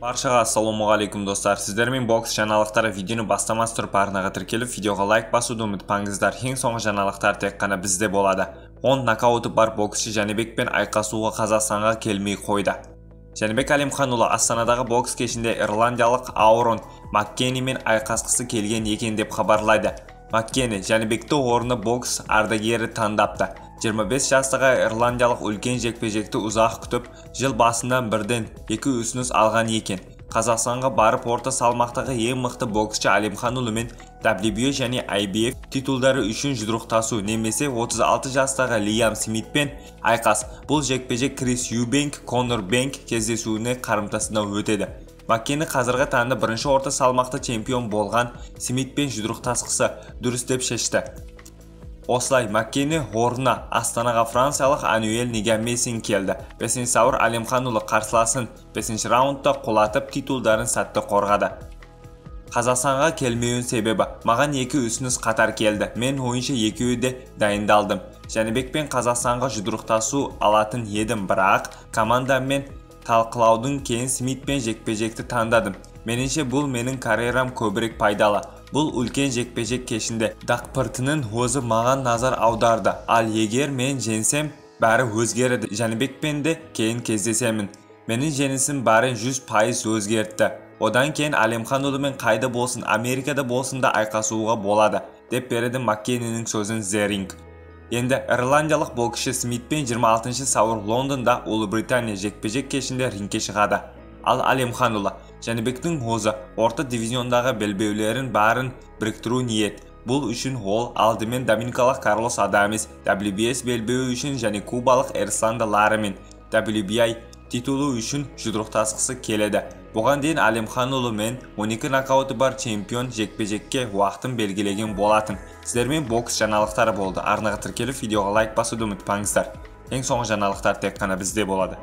Баршаға ассалаумағалейкум, достар. Сіздермен бокс жаңалықтары. Видеоны бастамас тұрып, арнаға тіркеліп, видеоға лайк басуды ұмытпаңыздар. Ең соңғы жаңалықтар тек қана бізде болады. 10 нокауты бар боксшы Жәнібекпен айқасуға Қазақстанға келмей қойды. Жәнібек Әлімханұлы Астанадағы бокс кешінде ирландиялық Аурон Маккенимен айқасқысы келген екен деп хабарлайды. Маккени Жәнібекті орны бокс ардагері таңдапты. 25 жастағы ирландиялық үлкен жекпе-жекті ұзақ күтіп, жыл басынан бірден екі ұсыныс алған екен. Қазақстанға барып, орта салмақтағы ең мықты боксшы Әлімханұлымен WBO және IBF титулдары үшін жұдырықтасу немесе 36 жастағы Лиам Смитпен айқас. Бұл жекпе-жек Крис Юбенк, Конор Бенк кездесуіне қарымтасында өтеді. Маккени қазіргі таңда бірінші орта салмақты чемпион болған Смитпен жұдырықтасқысы дұрыс деп шешті. Осылай Маккени орнына Астанаға франциялық Ануэль Негамесин келді. 5 сәуір Әлімханұлы қарсыласын 5 раундта құлатып, титулдарын сәтті қорғады. Қазақстанға келмеуін себебі: маған екі ұсыныс қатар келді. Мен ойынша екеуі де дайындалдым. Жәнібекпен Қазақстанға жұдырықтасу алатын едім, бірақ командаммен талқылаудың кейін Смитпен жекпе-жекті таңдадым. Меніңше, бұл менің карьерам көбірек пайдалы. Бұл үлкен жекпе-жек кешінде дақпыртының өзі маған назар аударды. Ал егер мен жеңсем, бәрі өзгереді. Жәнібекпен де кейін кездесемін. Менің жеңісім бәрін 100% өзгертті. Одан кейін Әлімханұлымен қайда болсын, Америкада болсын да айқасуға болады, деп береді Маккенінің сөзін Зеринг. Енді ирландиялық боксшы Смитпен 26 сәуір Лондонда, Ұлыбритания, жекпе-жек кешінде рингке шығады. Ал Әлімханұлы Жәнібектің өзі орта дивизиондағы белбеулерін бәрін біріктіру ниет. Бұл үшін ол алдымен доминикалық Карлос Адамес WBS белбеуі үшін және кубалық Эрсланда Ларамен WBA титулы үшін жұдырықтасқысы келеді. Бұған дейін Әлімханұлы мен 12 нокауты бар чемпион жекпе-жекке уақытын белгілеген болатын. Сіздермен бокс жаңалықтары болды. Арнаға тіркеліп, видеоға лайк басуды ұмытпаңыздар. Ең соңғы жаңалықтар тек қана бізде болады.